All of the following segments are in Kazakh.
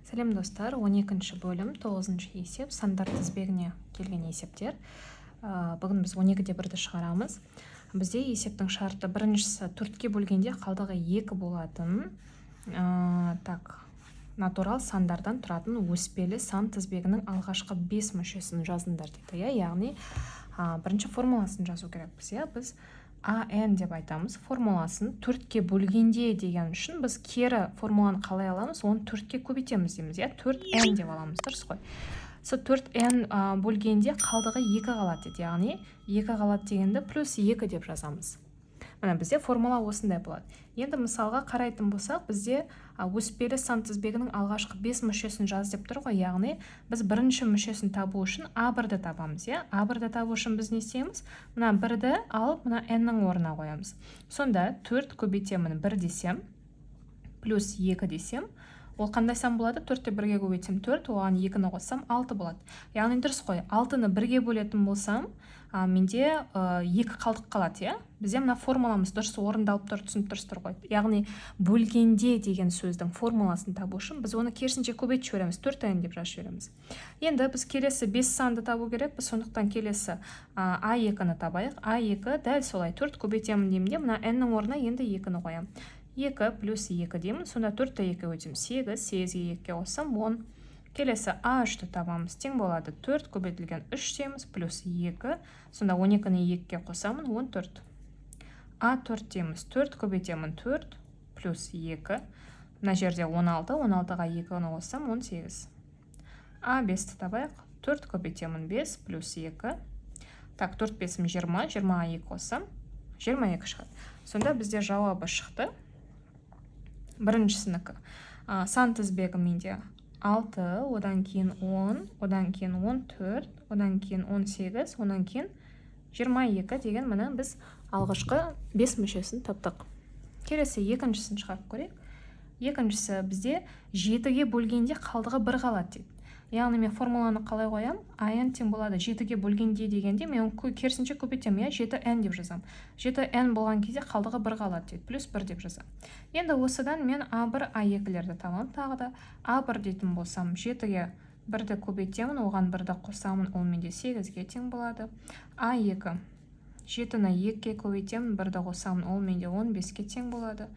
Сәлем, достар! 12-ші бөлім, 9-шы есеп, сандар тізбегіне келген есептер. Бүгін біз 12-де бірді шығарамыз. Бізде есептің шарты: біріншісі, төртке бөлгенде қалдығы екі болатын так, натурал сандардан тұратын өспелі сан тізбегінің алғашқы бес мүшесін жазыңдар дейді, иә. Яғни бірінші формуласын жазу керекпіз, иә. Біз ан деп айтамыз формуласын. Төртке бөлгенде деген үшін біз кері формуланы қалай аламыз? Оны төртке көбейтеміз дейміз, иә, 4n деп аламыз, дұрыс қой? Сол 4n бөлгенде қалдығы екі қалады дейді, яғни екі қалады дегенді плюс екі деп жазамыз. Міне, бізде формула осындай болады. Енді мысалға қарайтын болсақ, бізде өспелі сан тізбегінің алғашқы бес мүшесін жаз деп тұр ғой. Яғни біз бірінші мүшесін табу үшін а бірді табамыз, иә. А бірді табу үшін біз не істейміз? Мына бірді алып, мына n-нің орнына қоямыз. Сонда төрт көбейтемін бір десем, плюс екі десем, ол қандай сан болады? Төртті бірге көбейтсем, төрт, оған екіні қоссам, алты болады. Яғни дұрыс қой, алтыны бірге бөлетін болсам, менде екі қалдық қалады, иә. Бізде мына формуламыз дұрыс орындалып тұр, түсініп тұрсыздар ғой. Яғни бөлгенде деген сөздің формуласын табу үшін біз оны керісінше көбейтіп жібереміз, 4n деп жазып жібереміз. Енді біз келесі бес санды табу керекпіз, сондықтан келесі а екіні табайық. А екі дәл солай, төрт көбейтемін деймін де, мына n-нің орнына енді екіні қоямын. Екі плюс екі деймін. Сонда төртті екіге көбейтсем, сегіз, сегізге екіге қоссам, 10. Келесі а үшті табамыз. Тең болады төрт көбейтілген үш дейміз, плюс екі. Сонда 12-ні екіге қосамын, 14. А төрт дейміз, төрт көбейтемін төрт, плюс екі. Мына жерде 16, 16-ға екіні қоссам, 18. А бесті табайық. Төрт көбейтемін бес, плюс екі. Так, төрт бесім 20, 20-ға екі қоссам, 22 шығады. Сонда бізде жауабы шықты біріншісінікі. Сан тізбегі менде алты, одан кейін 10, одан кейін 14, одан кейін 18, одан кейін 22 деген. Міне, біз алғашқы бес мүшесін таптық. Келесі екіншісін шығарып көрейік. Екіншісі бізде жетіге бөлгенде қалдығы бір қалады дейді. Яғни мен формуланы қалай қоямын? Ан тең болады жетіге бөлгенде дегенде, мен керісінше көбейтемін, иә, 7n деп жазамын. 7n болған кезде қалдығы бір қалады дейді, плюс бір деп жазамын. Енді осыдан мен а бір, а екілерді табамын. Тағы да а бір дейтін болсам, жетіге бірді көбейтемін, оған бірді қосамын, ол менде сегізге тең болады. А екі, жетіні екіге көбейтемін, бірді қосамын, ол менде 15-ке тең болады.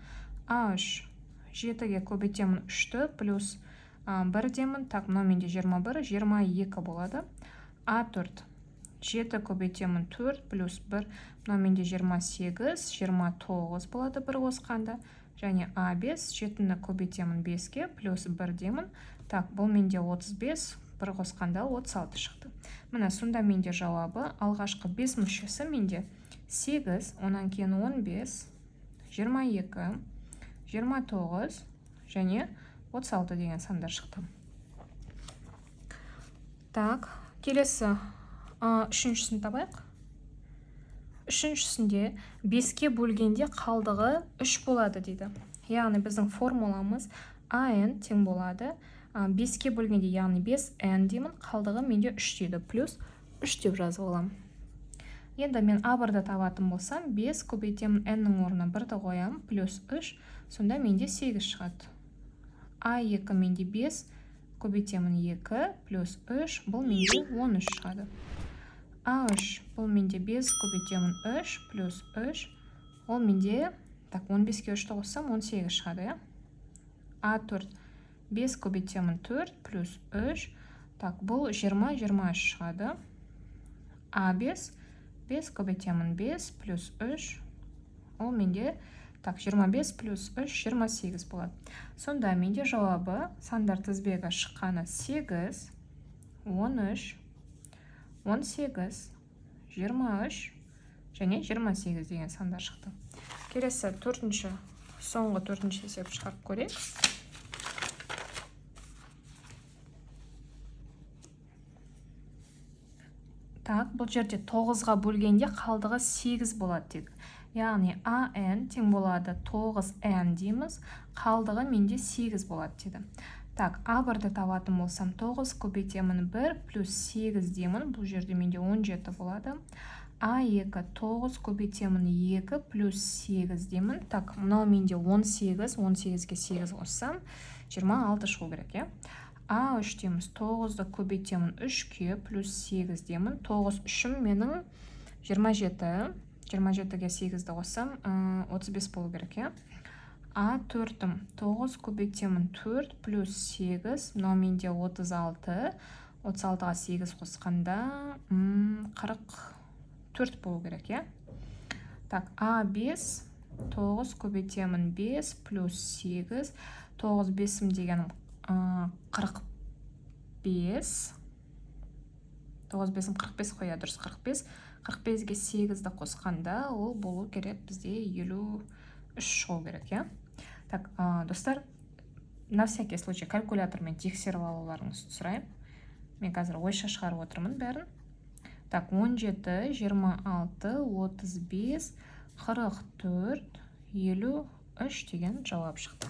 А үш, жетіге көбейтемін үшті, плюс бір деймін. Так, мынау менде 21, 22 болады. А төрт, жеті көбейтемін төрт, плюс бір, мынау менде 28, 29 болады бір қосқанда. Және а бес, жетіні көбейтемін беске, плюс бір деймін. Так, бұл менде 35, бір қосқанда 36 шықты. Міне, сонда менде жауабы, алғашқы бес мүшесі менде сегіз, онан кейін 15, 22, 29 және 36 деген сандар шықты. Так, келесі үшіншісін табайық. Үшіншісінде беске бөлгенде қалдығы үш болады дейді. Яғни біздің формуламыз ан тең болады беске бөлгенде, яғни 5n деймін, қалдығы менде үш дейді, плюс үш деп жазып аламын. Енді мен а бірді табатын болсам, бес көбейтемін, n-нің орнына бірді қоямын, плюс үш, сонда менде сегіз шығады. А екі менде бес көбейтемін екі, плюс үш, бұл менде 13 шығады. А үш, бұл менде бес көбейтемін үш, плюс үш, ол менде, так, 15-ке үшті қоссам, 18 шығады, иә. А төрт, бес көбейтемін төрт, плюс үш. Так, бұл 20, 23 шығады. А бес, бес көбейтемін бес, плюс үш, ол менде, так, 25 плюс 3, 28 болады. Сонда менде жауабы, сандар тізбегі шыққаны 8, 13, 18, 23 және 28 деген сандар шықты. Келесі төртінші, соңғы төртінші есеп шығарып көрейік. Так, бұл жерде тоғызға бөлгенде қалдығы сегіз болады дедік. Яғни ан тең болады 9n дейміз, қалдығы менде сегіз болады деді. Так, а бірді табатын болсам, 9 көбейтемін 1, плюс 8 деймін, бұл жерде менде 17 болады. А2, 9 көбейтемін 2, плюс 8 деймін. Так, мынау менде 18, 18-ге 8 қоссам, 26 шығу керек, иә. А3 дейміз, тоғызды көбейтемін үшке, плюс сегіз деймін. Тоғыз үшім менің 27, 27-ге сегізді қоссам, 35 болу керек, иә. А төртім, тоғыз көбейтемін төрт, плюс сегіз, мынау менде 36, 36-ға сегіз қосқанда 44 болу керек, иә. Так, А5, тоғыз көбейтемін бес, плюс сегіз, тоғыз бесім дегенім 45, тоғыз бесім 45 қой, иә, дұрыс, 45. 45-ге сегізді қосқанда, ол болу керек бізде 53 шығу керек, иә. Так, достар, на всякий случай калькулятормен тексеріп алуларыңызды сұраймын. Мен қазір ойша шығарып отырмын бәрін. Так, 17, 26, 35, 44, 53 деген жауап шықты.